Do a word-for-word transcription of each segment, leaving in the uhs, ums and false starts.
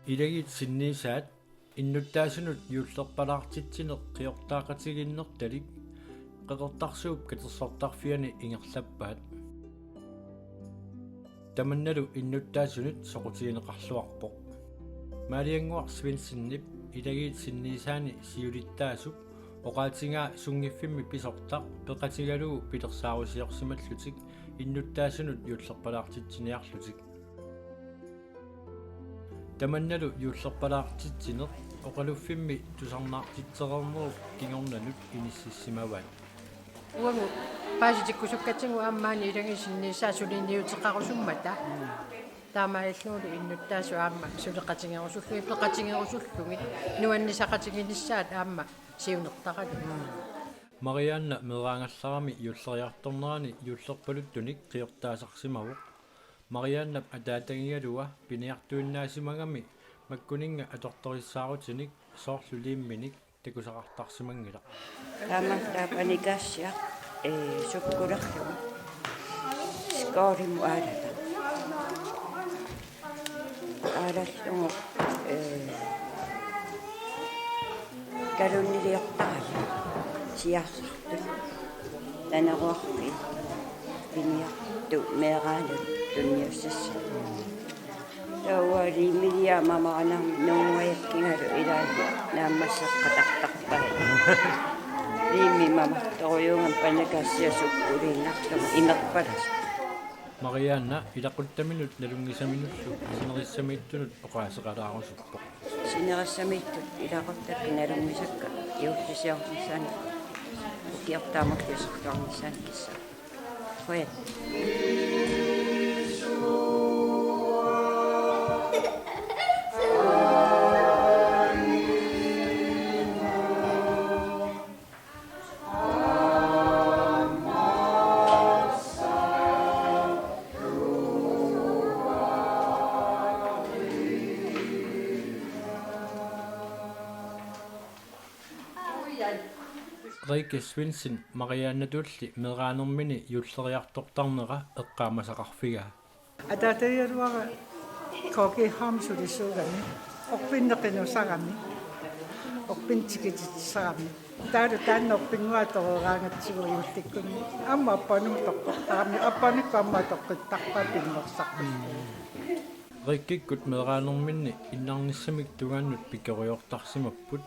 Ilagiit sinniisaat innuttaasunut juullerpalaartitsineq qiortaaqatigiinnertalik Qeqertarsuup Katersortarfiani ingerlappaat. Tamannalu innuttaasunut soqutigineqarluarpoq. Maaliannguaq Svendsenip ilagiit sinniisaani siulittaasup oqaatigaa sunngiffimmi pisortaq peqatigalugu pilersaarusiorsimallutik innuttaasunut juullerpalaartitsiniarlutik. Tamannalu juullerpalaartitsineq oqaluffimmi tusarnaartitsereernerup kingornanut inississimavaat. Uagut paasitikkusukkatsigu aamma maani ilagiit sinniisaat suliniuteqarusummata. Taamaalillugulu innuttaasut aamma suleqatigerusullugit, peqatigerusullugit, nuannisaqatiginissaat aamma siunertaralugit. Marianna meeraagallarami juulleriartornerani juullerpaluttunik qiortaasarsimavoq. Mariannap ataatagigalua piniartuinnaasimagami makkuninnga atortorissaarutinik soorlu liimminik takusaqartarsimanngilaq. Taamaallaat panikassiaq, ee, sukkulerlugu skaalimut aalata. Aalallugu, ee, kalunniliortarami siarsartut. Naneruarfik piniartut meeraanut tunniussassapput. Taava liimiliaa mamaranarmi nuunnguajakkigalu ilaallu naammasseqqatartarpai. Liimmi mamartorujuugami panikassiaq sukkuliinnarlugu imerpalasoq. Marianna ilaquttaminut nalunngisaminullu sinerissamiittunut oqaaseqalaarusuppoq. Sinerissamiittut ilaquttakka nalunngisakka juullisiornissaannik ukiortaamut piserluarnissaannik kissa. Qujan. Rikke Svendsen Mariannatulli meeraanermini juulleriartortarnera eqqaamasaqarfigaa. Ataatagigaluara K G H-mi sulisuugami, orpinneq qinusarami, orpinneq tikititsisarami. Taavalu taanna orpinnguaq toreeraangatsigu juullikkunni. Aamma appaanut toqqortarami, appaanikkut aamma toqqittarpaat pinnersarput. Rikkikkut meeraanerminni innarnissamik tungaannut pikoriortarsimapput.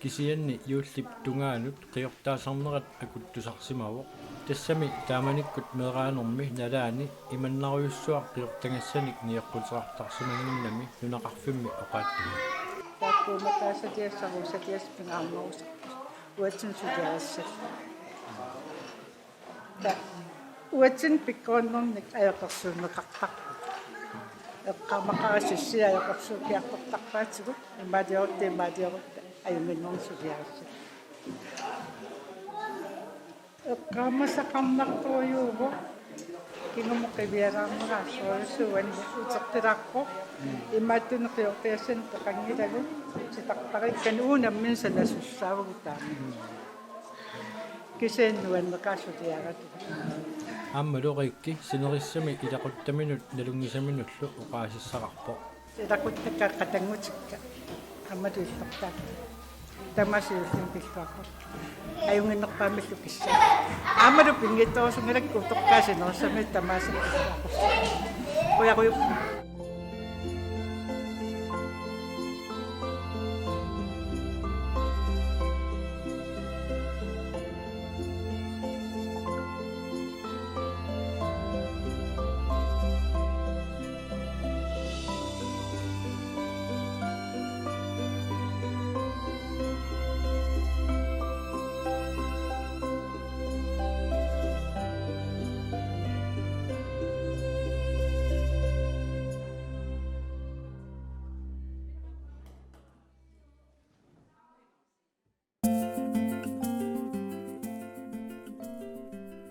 Kisianni juullip tungaanut qiortaasarnerat akuttusarsimavoq. Tassami taamanikkut meeraanermi nalaani imannarujussuaq qiortagassanik nioqquteqartarsimannginnami nunaqarfimmi oqaatigaa. Taakkuummataasatiassarusatias pingaarnerusarput. Uatsinnut suliarissat. Ta-, uatsinnut pikkorinnernik ajoqersuunneqartarput. Eqqaamaqaara sissiat ajoqersuukkiartortarpaatigut, imaaliorutta, imaaliorutta, ajunnginnernik suliarissat. Eqqaamasaqarnartorujuuvoq, kingumut qivialaarnera assorujussuaq uani uteqqilaarpoq, imaattunik qiortassanik peqanngilagut, titartarikkani uagut nammineq sanasussaavugut taama. Kisianni nuanneqaaq suliaratugut. Aammalu Rikke sinerissami ilaquttaminut nalunngisaminullu oqaasissaqarpoq. Ilaquttakka qatanngutikka. Aammalu illertaakka. Tamaasa juullimi pilluaqqullugit. Ajunnginnerpaamillu kissa. Aammalu pinngitsoorusunngilakka utoqqaat sinerissami tamaasa pilluaqqullugit. Qujaqujupput.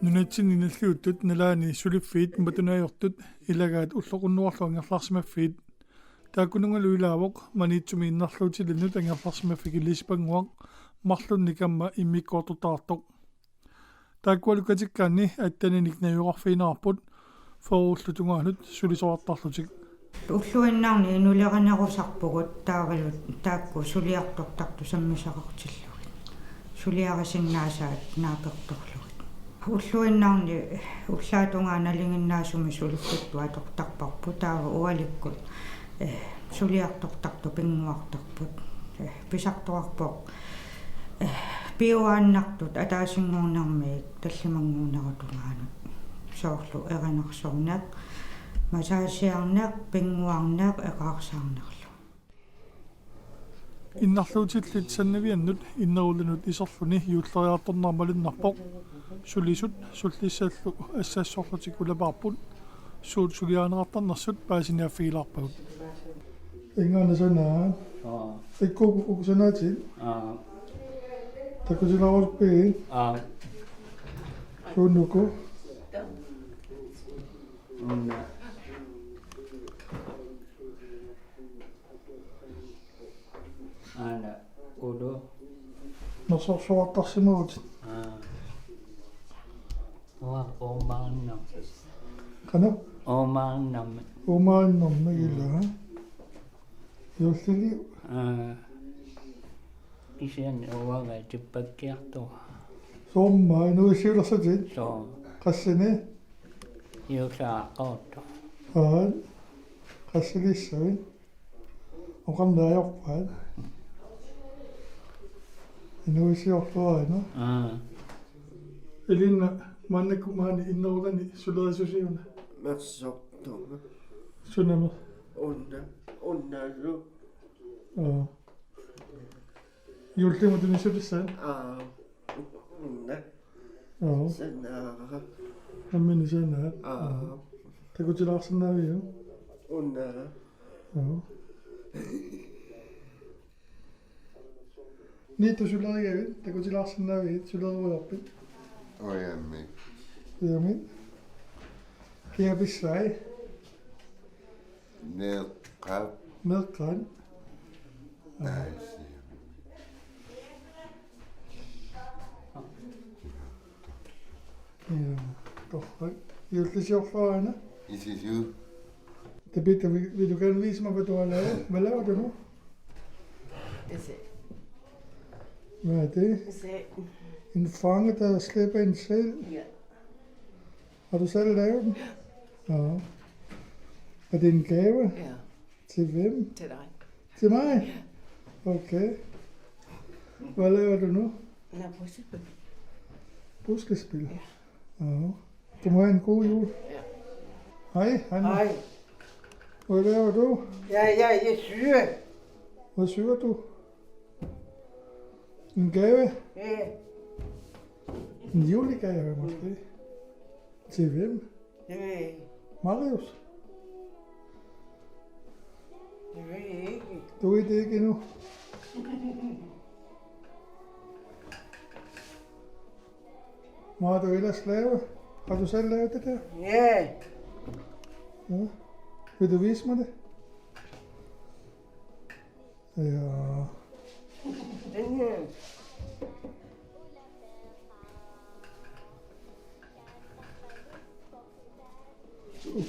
Nunatsinni nalliuttut nalaani suliffiit matunaajortut ilagaat ulloqunnuarlu angerlarsimaffiit. Taakkununngalu ilaavoq Maniitsumi innarluutilinnut angerlarsimaffik Ilissi Pannguaq marlunnik aamma immikkoortortaqartoq. Taakkualu katikkaanni atteninik najugaqarfigineqarput fyrrellu tungaanut sulisoqartarlutik. Ulluinnarni inulerinerusarpugut taavalu taakku suliartortartut sammisaqartillugit. Suliarisinnaasaat naapertorlugit. Ulluinnarni ullaatungaa nalinginnaasumik suliffittup atortarparput taava ualikkut, eh, suliartortartut pinnguartarput. Eh, pisartuarpoq, eh, piuaannartut ataasinngornermiit tallimanngornerup tungaanut. Soorlu erinarsorneq, massagerneq, pinnguarneq, eqaarsaarnerlu. Innarluutillit Sannaviannut innerullunut iserluni juulleriartornera malunnarpoq. Sulisut sullissallu assassorlutik ulapaarput. Suut suliarineqartarnersut paasiniaaffigilaarpagut. Ingaana sanaa. Aa. Ikkuuku uku sanaatit. Aa. Takutilaarusuppigit. Aa. Suunuku. Una. Aana ulu. Nersorsuartarsimavutit. Aa. Uanga uumaannarmi. Qanoq? Uumaannarmi. Uumaannarmi ilaa. Juullili. Aa. Kisianni uanga tippakkiartugaa. Soormi inuuissiulersutit? Soo. Qassini? Juullaaqqaartoq. Aa. Qassilissuit? Oqarneq ajorpaat. Inuuissiorluarina. Aa. Elina, maannakkut maani innerulani sulerisusi una? Mersortunga. Sunami? Una, unalu. Aa. Juullimut tunisulissaat? Aa. Una. Aa. Sanaara. Nammineq sanaat. Aa. Aa. Takutilaarsinnaaviuk? Una. Aa. Niittut sulerigavit, takutilaarsinnaavigit, sulerujoorpit? Ujammik. Ujammik. Kia pissai? Meeqqat. Meeqqat. Aa. Aasi. Ja, torrak. Juullisiorluarina? Isisu. Tabitha, vil, vil du gerne vise mig, hvad du har lavet? Hvad laver du nu? Det ser. Hvad er det? Det ser. En fange, der slipper en sæl? Ja. Har du selv lavet den? Ja. Er det en gave? Ja. Til hvem? Til dig. Til mig? Ja. Okay. Hvad laver du nu? Nå, puslespil. Puslespil? Ja. Ja. Du må have en god jul. Ja. Hej, Hanna. Hej. Hvad laver du? Ja, ja, jeg syr. Hvad syr du? En gave? Ja. En julegave måske? Til hvem? Det ved jeg ikke. Marius? Det ved jeg ikke. Du ved det ikke endnu? Hvad har du ellers lavet? Har du selv lavet det der? Ja. Ja. Vil du vise mig det? Ja. Den her.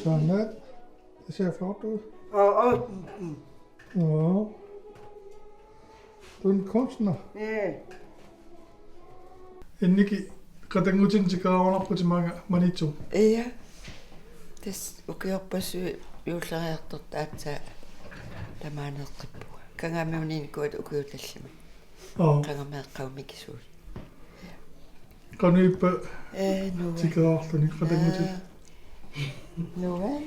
Sådan der. Det ser flot ud. Og, og, mm, mm. Ja. Du er en kunstner. Ja. Innikki qatanngutinik tikeraarunarputit maanga Maniitsup. Ja. Tassa ukiorpassuit juulleriartortut aatsaat tamaaneeqqippunga. Kangaamiuniinnikuugatta ukiut tallimat. Aa. Qanga meeqqat mikisuusut. Qanoq ippa? Ee, nuann. Tikeraarluni qatanngutit. Ee, nuann.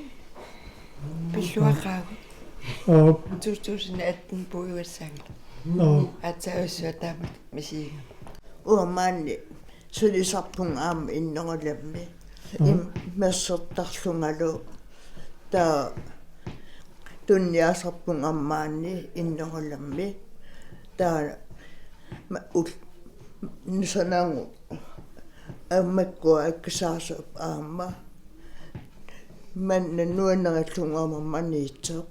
Pilluaqaagut. Aa. Two thousand eighteen puigugassaanga. Aa. Aatsaat assut taamatut misigigamik. Uanga maani sulisarpunga aamma innerulammi. Aa. Im-, mersortarlungalu. Taava tuniniaasarpunga aamma maani innerulammi. Taava ma-, ul-, nusanagu aamma makkua akkisaarsuup aamma. Maanna nuannarillugu aamma Maniitsoq.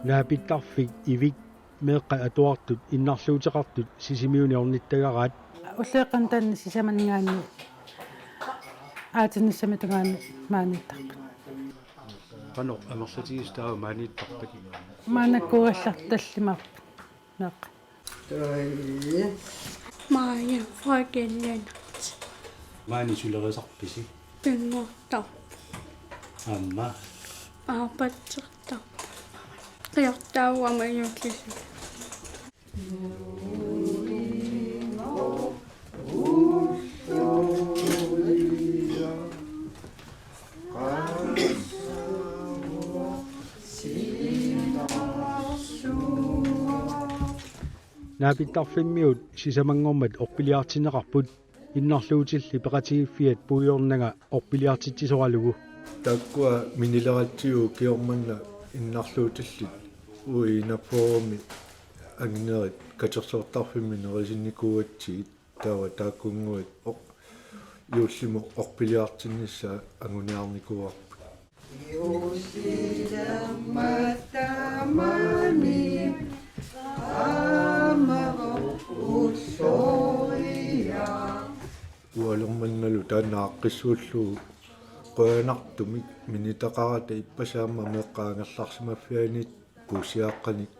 Naapittarfik Ivik Meeqqat atuartut innarluuteqartut Sisimiuni ornittagaraat. Ulluikkut taanna sisamaninngaanniit aatinnissamut tungaanut maaniittarput. Qanoq amerlatigisut taava maaniittarpat? Maannakkuugallartut tallimaarput. Meeqqat. Maja fra Kalaallit. Maani sulerisarpisi? Pinngortarpoq. Aamma? Aapatsertarpoq. Qiortaauama juullisut. Naapittarfimmiut sisamanngormat orpiliartinneqarput, innarluutillit peqatigiiffiat puigornanga orpiliartitsisoralugu. Taakkua minileratsigu ukioq manna innarluutillit uagut enogfyrremi anginerit katersortarfimmi nerisinnikuugatsigit, taava taakkunnguit oq-, juullimut orpiliartinnissaat anguniarnikuuarput. Ualormannalu taanna aaqqissuullugu qujanartumik minitaqarata ippassaq aamma meeqqat angerlarsimaffianniit puussiaqqanik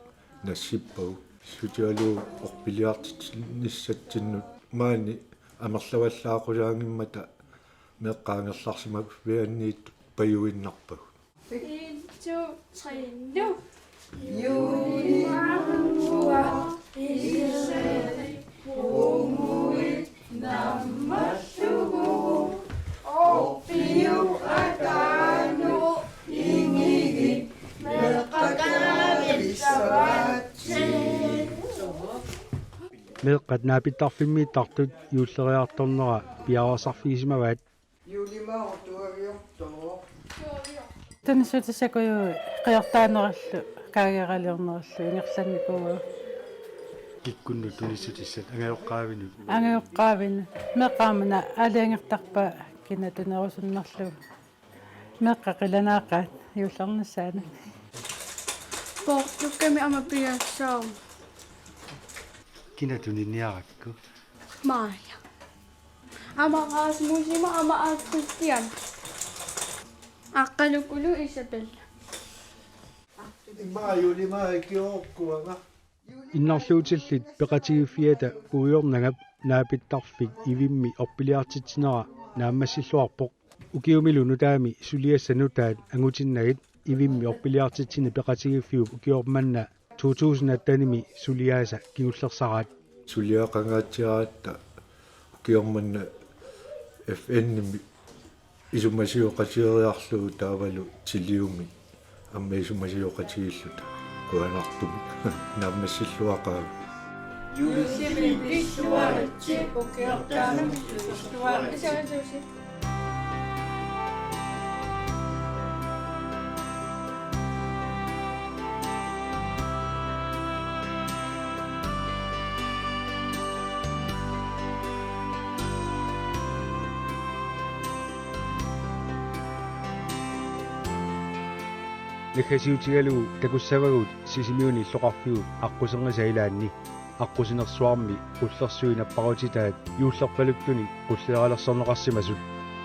nassippagu. Sutigalugu orpiliartinnissatsinnut maani amerlavallaaqusaanngimmata meeqqat angerlarsimaffianniit pajuinnarpagut. En, to, tre, nu. Juulimaarnua iseri punguit nammallugu orpiup ataanut ingigit meeqqakaavissavaatsit. Meeqqat naapittarfimmiittartut juulleriartornera piareersarfigisimavaat. Juulimaaq tuaviortoq. Tunissutissakku qiortaanerullu kaageraliornerullu ingerlannikuuagut. Kikkunnut tunissutissat angajoqqaavinut? Angajoqqaavinut. Meeqqat aamma aalajangertarpaat kina tuninerusunnerlugu. Meeqqat qilanaaqaat juullernissaannut. Poortukkami aamma piassaagut. Kina tuniniarakku? Maja. Aamma Rasmusimut aamma Aaqqikkiamut. Aaqqalukulu Isabella. Immaqa juulimaaq ikiorukkuanga. Innarluutillit peqatigiiffiata puigornangap naapittarfik ivimmi orpiliartitsinera naammassilluarpoq. Ukiumilu nutaami suliassat nutaat angutinnagit ivimmi orpiliartitsineq peqatigiiffiup ukioq manna to tusind attenimi suliaasa kingullersaraat. Suliaqangaatsiaratta ukioq manna F N-imi isumasioqatigeriarlugu taavalu Tiliumi aamma isumasioqatigiilluta qujanartumik naammassilluaqaagut. Juullimi pilluaritsi ukiortaanut pilluaritsi. Naggasiutigalugu takussavagut Sisimiuni illoqarfiup aqquserngisaq ilaanni. Aqqusinersuarmi qullersuit napparutitaat juullerpaluttunik qulleeralersorneqarsimasut.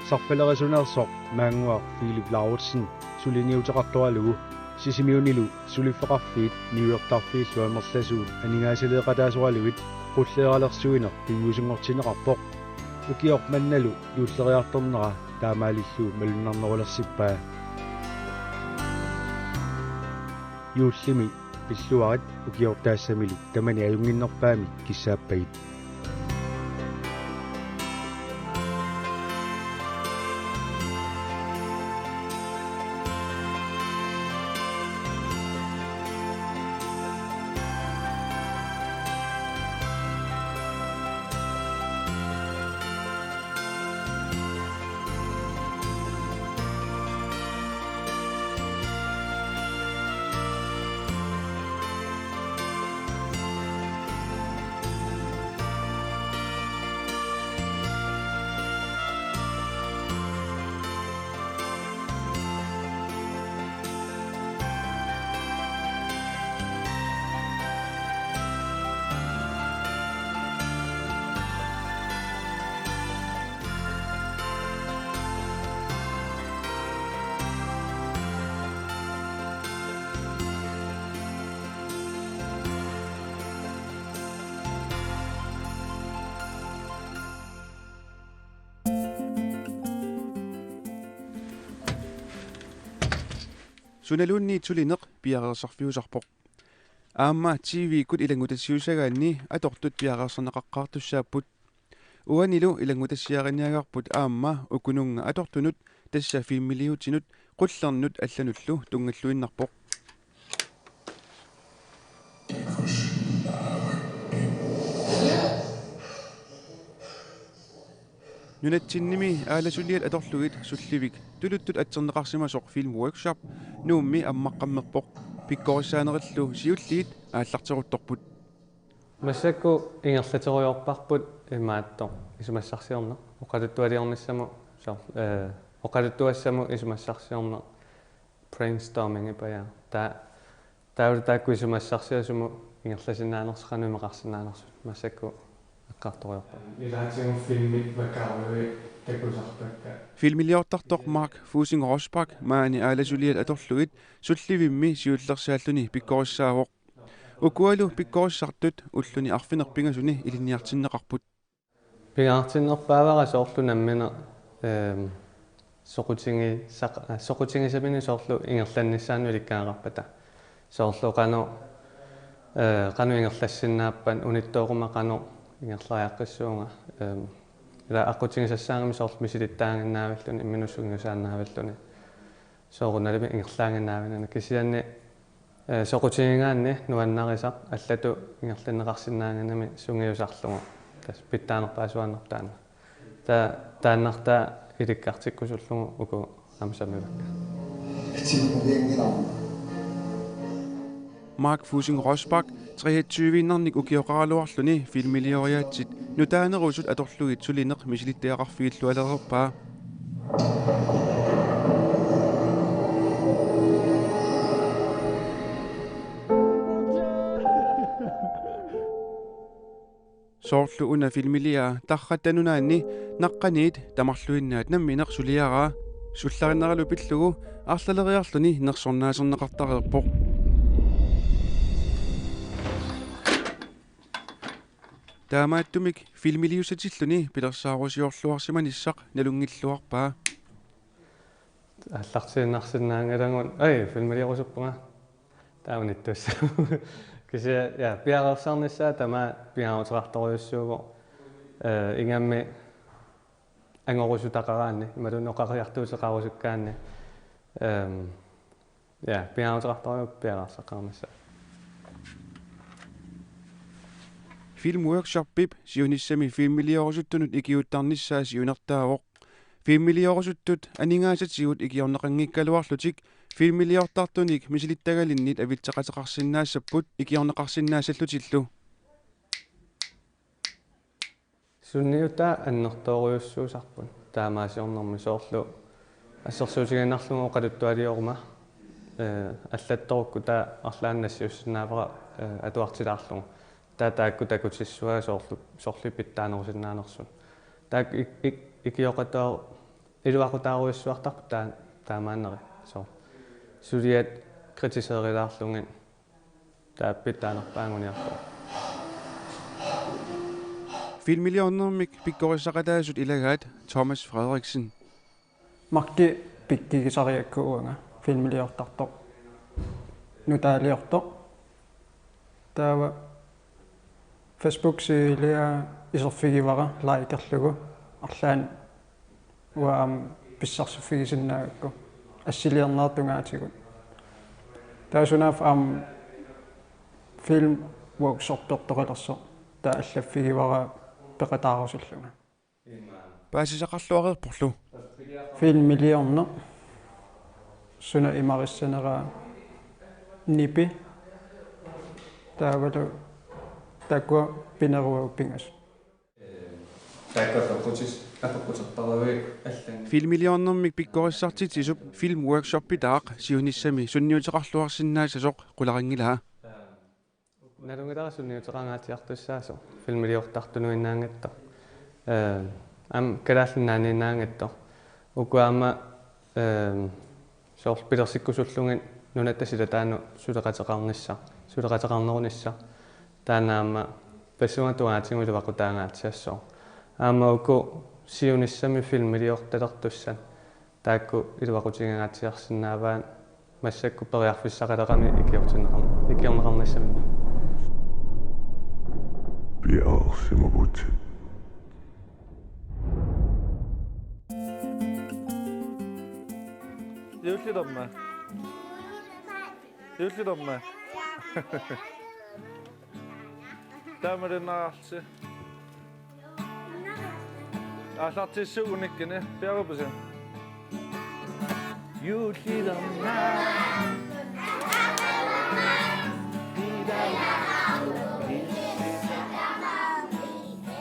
Sarfalerisuneersoq maannguaq Philip Lauritsen suliniuteqartoralugu Sisimiunilu suliffeqarfiit niuertarfiillu amerlasuut aningaasaleeqataasoralugit qulleeralersuineq piviusunngortinneqarpoq. Ukioq mannalu juulleriartornera taamaalillugu malunnarnerulersippaa. Juullimi pilluarit, ukiortaassamili tamani ajunnginnerpaamik kissaappagit. Sunaluunniit sulineq piareersarfiusarpoq. Aamma T V-kkut ilanngutassiussagaanni atortut piareersarneqaqqaartussaapput. Uanilu ilanngutassiariniagarput aamma ukununnga atortunut, tassa filmiliutinut, qullernut allanullu tunngalluinnarpoq. Nunatsinnimi aalasuliat atorlugit sullivik tuluttut atserneqarsimasoq Film Workshop Nuummi ammaqqammerpoq. Pikkorissaanerillu siulliit aallarteruttorput. Massakkut ingerlaterujoorparput imaattoq isumassarsiorneq. Oqaluttualiornissamut soor-, eh, oqaluttuassamut isumassarsiorneq brainstorming ipaja. Ta-, taava taakku isumassarsiasumut ingerlasinnaanersut qanoq imaqarsinnaanersut massakkut eqqartorujoorput. Ilaatigut filmit vakaaruit takusarpakka. Filmiliortartoq Mark Fusing Rosbach maani aalasuliat atorlugit sullivimmi siullersaalluni pikkorissaavoq. Ukualu pikkorissartut ulluni arfineq-pingasuni ilinniartinneqarput. Pingaartinnerpaavara soorlu nammineq, ehm, soqutigisaq-, soqutigisaminik soorlu ingerlannissaannut ilikkagaqarpata. Soorlu qanoq, eh, qanoq ingerlassinnaappat, unittooruma qanoq ingerlariaqqissuunga, ehm, ila aqqutigisassaagami soorlu misilittaaginnaavilluni, imminut sungiusaannaavilluni. Soorunalimi ingerlaaginnaavinani kisianni, eh, soqutigigaanni nuannarisaq allatut ingerlanneqarsinnaaginami sungiusarlugu. Tassa pitsaanerpaasuaannarpoq taanna. Ta-, taannartaa ilikkartikkusullugu uku aamma sammivaat. Mark Fusing Rosbach treogtyve-innarnik ukioqaraluarluni filmilioriaatsit nutaanerusut atorlugit sulineq misilittagaqarfigillualereerpaa. Soorlu una filmiliaa Tarratta Nunaanni naqqaniit tamarluinnaat nammineq suliaraa. Sullarinnaralu pillugu arlaleriarluni nersornaaserneqartareerpoq. Taamaattumik filmiliussatilluni pilersaarusiorluarsimanissaq nalunngilluarpaa. Aallartiinnarsinnaanngilagut, ai, filmiliorusuppunga. Taava unittuussaagut. Kisianni, ja, piareersarnissaa tamaat pingaaruteqartorujussuuvoq. Eh, ingammik angorusutaqaraanni, imaluunniit oqariartuuteqarusukkaanni. Ehm, ja, pingaaruteqartorujuuvoq piareersaqqaarnissaa. Film Workshopip siunissami filmiliorusuttunut ikiuuttarnissaa siunertaavoq. Filmiliorusuttut aningaasatigut ikiorneqanngikkaluarlutik filmiliortartunik misilittagalinnit avitseqateqarsinnaassapput ikiorneqarsinnaassallutillu. Sunniutaa annertoorujussuusarput taamaasiornermi soorlu assersuutigiinnarlugu oqaluttualioruma, eh, allattorukku taava arlaannik nassiussinnaavara, eh, atuartilaarlugu. Taava taakku takutissuaa soorlu, sorliit pitsaanerusinnaanersut. Taakku ik-, ik-, ikioqataa-, iluaqutaarujussuartarput taa-, taamaanneri. Soorlu suliat kritiseerilaarlugit taava pitsaanerpaat anguniarpoq. Filmiliornermik pikkorissaqataasut ilagaat Thomas Frederiksen. Marki pikkigisariakku uanga filmiliortartoq. Nutaaliortoq. Taava Facebook sivilia iserfigivara likerlugu arlaannik uanga aamma pissarsiffigisinnaagakku assiliornerat tungaatigut. Taava sunaaffa aamma film workshoppertoqalersoq taava allaffigivara peqataarusullunga. Paasisaqarluareerporlu. Filmiliorneq suna imarissanera nipi taavalu taakkua pineruagut pingasut. Taakku apeqqutis-, apeqquterparuit allanit. Filmiliornermik pikkorissartitsisup film workshopitaaq siunissami sunniuteqarluarsinnaassasoq qularinngilara. Nalunngilara sunniuteqangaatsiartussaasoq filmiliortartunuinnaanngitsoq. Eh, aamma Kalaallit Nunaanniinnaanngitsoq. Uku aamma, eh, soorlu pilersikkusullugit nunatta silataanut suleqateqarnissaq, suleqateqarnerunissaq. Taanna aamma passuanut tungaatigut iluaqutaangaatsiassaaq. Aamma uku siunissami filmiliortalertussat taakku iluaqutigingaatsiarsinnaavaat Massakkut periarfissaqaleramik ikiortinneqar-, ikiorneqarnissaminnik. Piareersimavutit. Juullilerma. Juullilerma. Taamalinnarsi. Aallartissuugunikkinni piareerpusi. Juullilerma.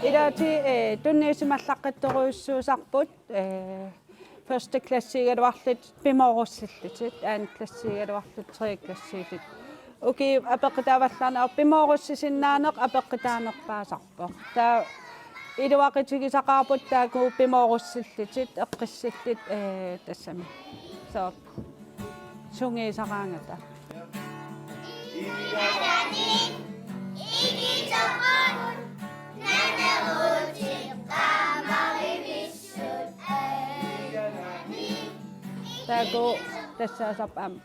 Ilaatigit, eh, tunniusimallaqqittorujussuusarput, eh, første klassiugaluarlutit pimoorussillutit, anden klassiugaluarlutit, tredje klassiullutit. Ukiup apeqqutaavallaarnerup pimoorussisinnaaneq apeqqutaanerpaasarpoq. Taava iluaqutigisaqaarput taakku pimoorussillutit, eqqussillutit, eh, tassami. Soorlu sungiusaraangata. Taakku tassaasarput aamma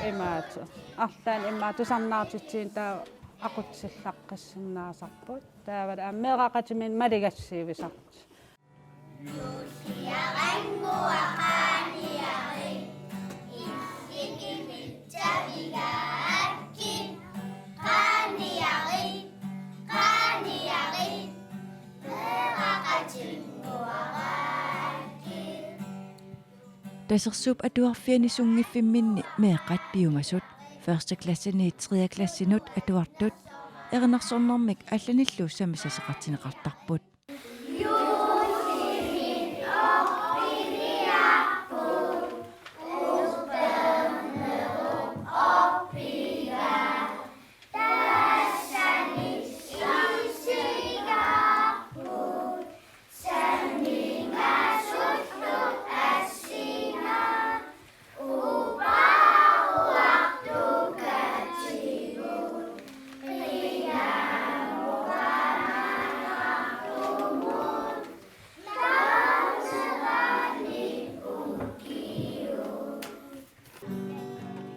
imaattoq. Arlaannik immaqa tusarnaartitsineq taava aqutsillaqqissinnaasarput. Taavalu aamma meeraqatiminnut maligassiuisarput. Tasersuup Atuarfiani sunngiffimminni meeqqat piumasut, første klassiniit tredje klassinut atuartut, erinarsornermik allanillu sammisassaqartinneqartarput.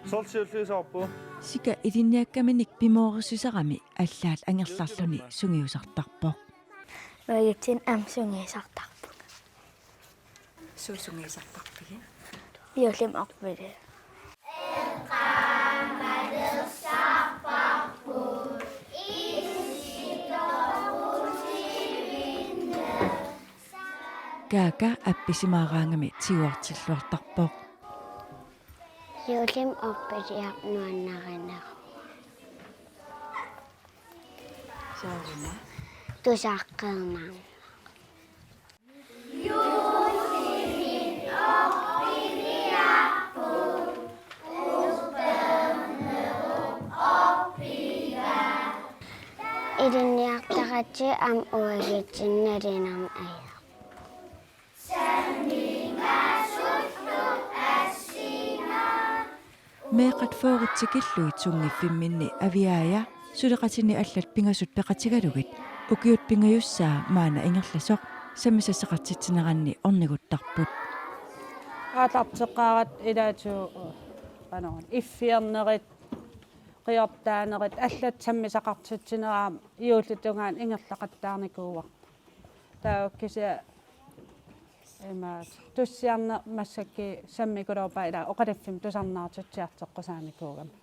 Soorlu siulliusoorput. Sika ilinniakkaminik pimoorussisarami allaat angerlarluni sungiusartarpoq. Uagutsinnut aamma sungiusartarpunga. Suut sungiusartarpigit? Juullimi orpiliaq. Kaaka appisimaaraangami tiguartilluartarpoq. Juullimi orpiliaq nuannarineq. Sooruna? Tusaqqinnaarneq. Ilinniartaratsigu aamma uagutsinnut nalilerneq ajorpoq. Meeqqat fyrret tikillugit sunngiffimminni Aviaja suleqatini allat pingasut peqatigalugit ukiut pingajussaa maanna ingerlasoq sammisassaqartitsineranni orniguttarput. Aallarteqqaaratta ilaatigut, qanoruna, iffiornerit, qiortaanerit allat sammisaqartitsinerat aamma juullip tungaanut ingerlaqattaarnikuuarput. Taava kisianni ima tussiarneq massakkut sammikulerpaat, ila oqaluffimmi tusarnaartitsiartoqqusaanikuugami.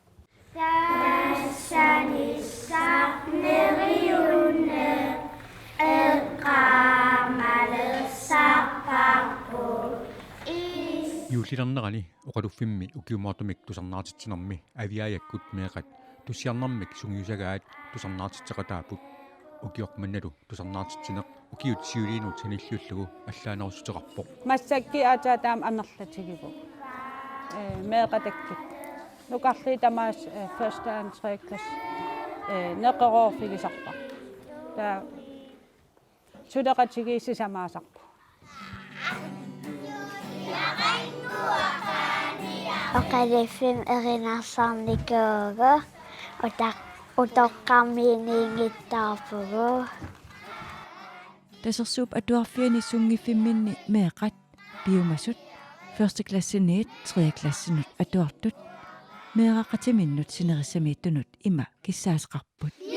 Tassani sarneriunne eqqaamalersaarparput. Juullilernerani oqaluffimmi ukiumoortumik tusarnaartitsinermi Aviajakkut meeqqat tussiarnermik sungiusagaat tusarnaartitseqataapput. Ukioq mannalu tusarnaartitsineq ukiut siuliinut sanilliullugu allaanerussuteqarpoq. Massakkut aatsaat taama amerlatigivoq. Ee, meeqqatakkut. Nukarliit tamaasa, ee, første, anden, tredje klasse, ee, neqeroorfigisarpara. Taava suleqatigiit sisamaasarput. Oqaluffimmi erinarsornikuuvugut, utoq-, utoqqarmiiniinngitsoorpugut. Tasersuup Atuarfiani sunngiffimminni meeqqat piumasut første klassiniit tredje klassinut atuartut meeraqatiminnut sinerissamiittunut ima kissaasoqarput.